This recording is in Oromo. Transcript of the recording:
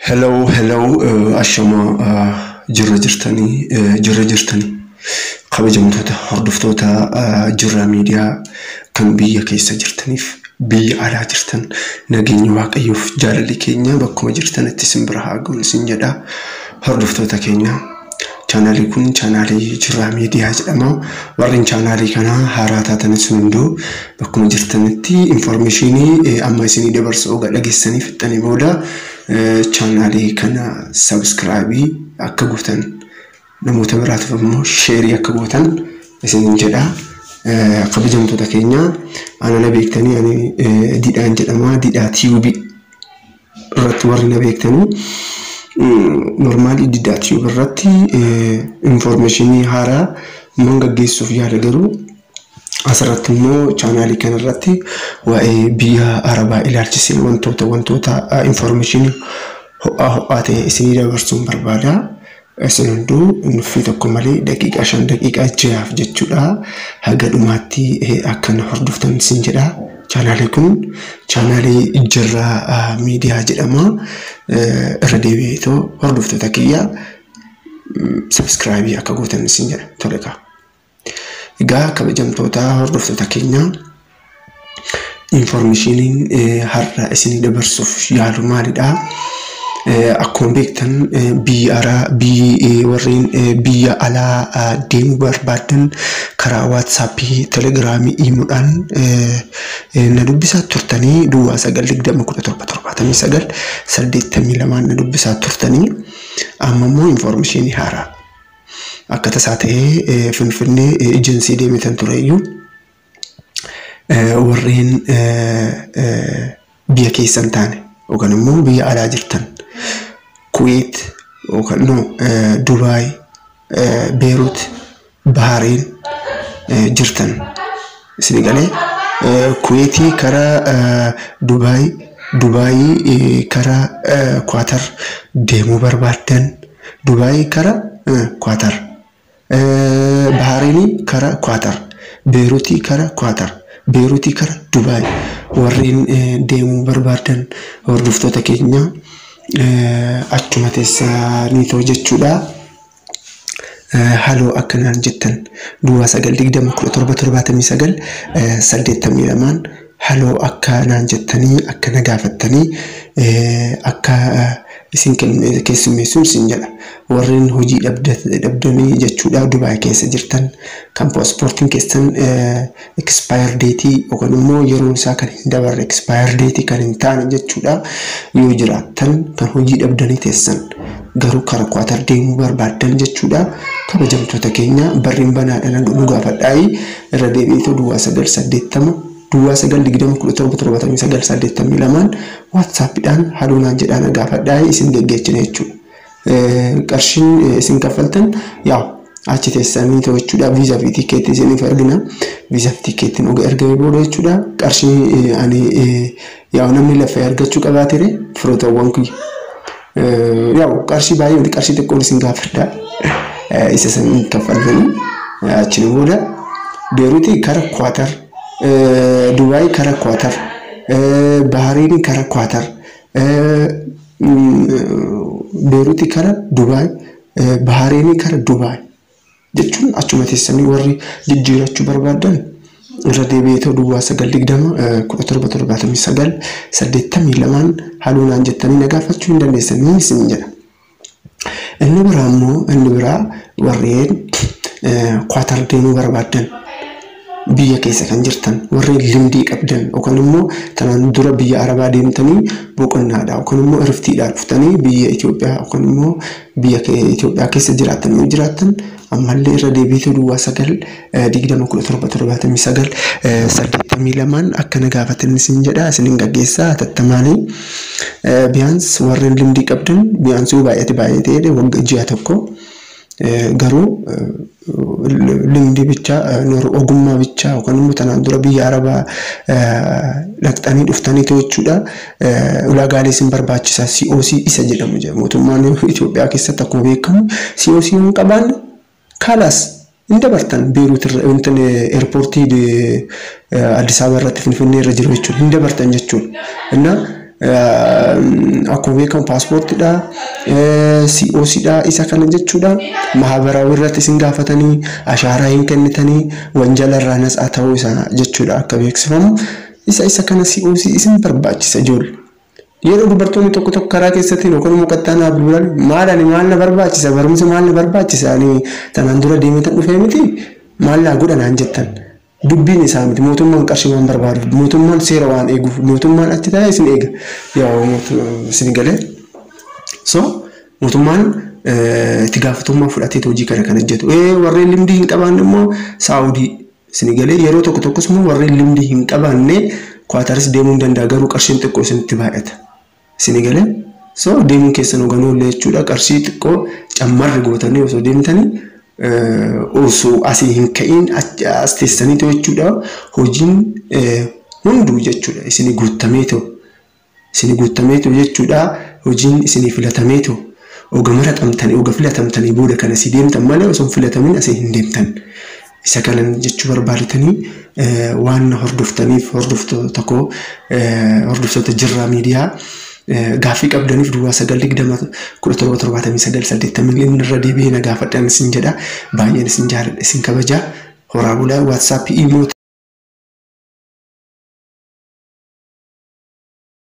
Hello, hello, ashama jirra jirtanii, jirra jirtanii. Kabajamtoota hordoftoota Jirra Miidiyaa kan biyya keessa jirtaniif biyya alaa jirtan, nageenyi Waaqayyoof jaalalli keenya bakkuma jirtanitti isin bira haa ga'u isin jedha. Hordoftoota keenya, chaanaalii kun chaanaalii Jirra Miidiyaa jedhama. Warreen chaanaalii kanaa haaraa taatanis hunduu bakkuma jirtanitti information amma isinii dabarsu oga dhageessanii fixxanii booda chaanaalii kana subscribe akka gootan, namoota biraatiif immoo share akka gootan isin jedha. Kabajamtoota keenya, ana na beektanii, ani Didhaan jedhama. Didhaa Tube irratti warri na beektanii, normally Didhaa Tube irratti information haaraa man gaggeessuuf yaada, garuu asirratti immoo chaanaalii kanarratti waa'ee biyya Arabaa ilaalchisee wantoota information ho'aa ho'aa ta'e isinii dabarsuun barbaada. Isin hunduu nuffii tokko malee daqiiqaa 5, daqiiqaa 6f jechuudha. Haga dhumaatti akkana hordoftan isin jedha. Chaanaalii kun chaanaalii Jirraa Miidiyaa jedhama. Irra deebi'eetoo hordoftoota kiyya, subscribe akka gootan isin jedha. Tole kaa. Egaa kabajamtoota hordoftoota keenya, informationiin har'a isinii dabarsuuf yaalu maalidha? Akkuma beektan, biyya araa biyyi warreen biyya alaa deemuu barbaadan karaa WhatsAppii, Telegramii, Imoodhaan na dubbisaa turtanii, 0920177982 na dubbisaa turtanii. Amma immoo information haaraa akka tasaa ta'ee Finfinnee ejensii deemitan tureyyuu, warreen biyya keessan taane yookaan immoo biyya alaa jirtan, Kuwait yookaan no Dubaay, Beerut, Bahareen jirtan isin galee, Kuweetii karaa Dubaay, Dubaayii karaa Kwaatar deemuu barbaaddan, Dubaayii karaa Kwaatar, Bahareenii karaa Kwaatar, Beeruutii karaa Kwaatar, Beeruutii karaa Dubaay warreen deemuu barbaaddan, hordoftoota keenya, achuma teessanii ta'u jechuudha. Haloo akkanaan jettan, 0920177982 haloo akkanaan jettanii akka na gaafattanii akka isin keessummeessuun isin jedha. Warreen hojii dhabdanii jechuudha Dubaay keessa jirtan, kan paaspoortiin keessan expire date yookaan immoo yeroon isaa kan hin dabarre, expire date kan hin taane jechuudha yoo jiraattan, kan hojii dhabdanii teessan garuu karaa Kwaatar deemuu barbaaddan jechuudha. Kabajamtoota keenya, barriin banaadhaan nu gaafadhaayi. Irra deebi'eetoo 0980 0920177982 WhatsAppiidhaan haloo naan jedhaa na gaafadhaayi, isin geggeessina jechuudha. Qarshiin isin kaffaltan yaa achi teessanii ta'u jechuudha. Viizaa fi tikeettii isiniif ergina. Viizaa fi tikeettiin oga ergamee booda jechuudha. Qarshii ani yaa namni lafa argachuu qabaatere, firootawwan kiyya. Yaa qarshii baay'ee miti, qarshii xiqqoon isin gaafadha. Isa san kaffaltanii achiin booda Beeruutii kara Kwaatar, Dubaay kara Kwaatar, Bahariin kara Kwaatar, Beeruutii kara Dubaay, Bahariinii kara Dubaay jechuun achuma teessanii warri jijjiirachuu barbaadan irra deebi'ee 0920177982 haloo naan jettanii na gaafachuu hin dandeessanii isin jedha. Inni biraa immoo, inni biraa warreen Kwaatar deemuu barbaadan, biyya keessa kan jirtan, warreen limdii qabdan yookaan immoo tanaan dura biyya Arabaa deemtanii boqonnaadha yookaan immoo iriftiidhaa dhuftanii biyya Itoophiyaa yookaan immoo biyya Itoophiyaa keessa jiraattan yoo jiraattan, ammallee irra deebiitu 0920177982 akka na gaafatan isin jedha, isinin gaggeessaa hatattamaanii. Biyaans warreen limdii qabdan, biyaans yoo baay'ate baay'ate waggaa ji'a 1, garuu limdii bichaa, ogummaa bichaa yookaan immoo tanaan dura biyya Arabaa dhaqxanii dhuftanii jechuudha. Ulaagaalee isin barbaachisaa COC isa jedhamu jedha. Mootummaan Itoophiyaa keessatti akkuma beekamu COC hin qabaanne kaalaas hin dabartan. Beeruut irra, airportii Addis Ababa irratti, Finfinnee irra jiru jechuudha, hin dabartan jechuudha. Innaa Akkuma beekamu paaspoortiidha, COCdha isa kana jechuudha. Mahabaraawii irratti isin gaafatanii ashaaraa hin kennitanii wanjala irraa natsaa ta'uu isaa jechuudha akka beeksifamu. Isa kana COC isin barbaachisa ijoollee. Yeroo dubartoonni tokko tokko karaa keessatti yookaan immoo qaxxaanaa bilbilan maal ani maal na barbaachisa barumsa maal na barbaachisa ani tanaan dura deemee tan dhufee miti maal naa godha naan jettan. Dubbiin isaa miti mootummaan qarshii waan barbaaduuf mootummaan seera waan eeguuf mootummaan achi taa'ee isin eega. Yaa isin galee. So mootummaan itti gaafatamummaa fudhatee hojii kana kan hojjetu. Warreen limdii hin qabaanne immoo Saawudii isin galee yeroo tokko tokkos immoo warreen limdii hin qabaanne Kwaataris deemuu hin danda'a garuu qarshiin xiqqoo isinitti baay'ata. Isin galee. So deemuun keessan hoganuu illee jechuudha qarshii xiqqoo cammarri gootanii osoo deemtanii osoo asii hin ka'iin as teessanii ta'u jechuudha hojiin hunduu jechuudha isinii guutamee ta'u isinii guutamee ta'u jechuudha hojiin isinii filatamee ta'u oga maraxamtanii oga filatamtanii booda kan asii deemtan malee osoo hin filatamin asii hin deemtan. Isa kanan jechuu barbaadatanii waan hordoftaniif hordoftoota koo hordoftoota Jirraa Miidiyaa gaaffii qabdaniif duwwaa 9 20 17 79 80 inni irra deebi'ee na gaafadhaan isin jedha. Baay'een isin jaaladha isin kabaja. Horaa bulaa WhatsApp, Imo.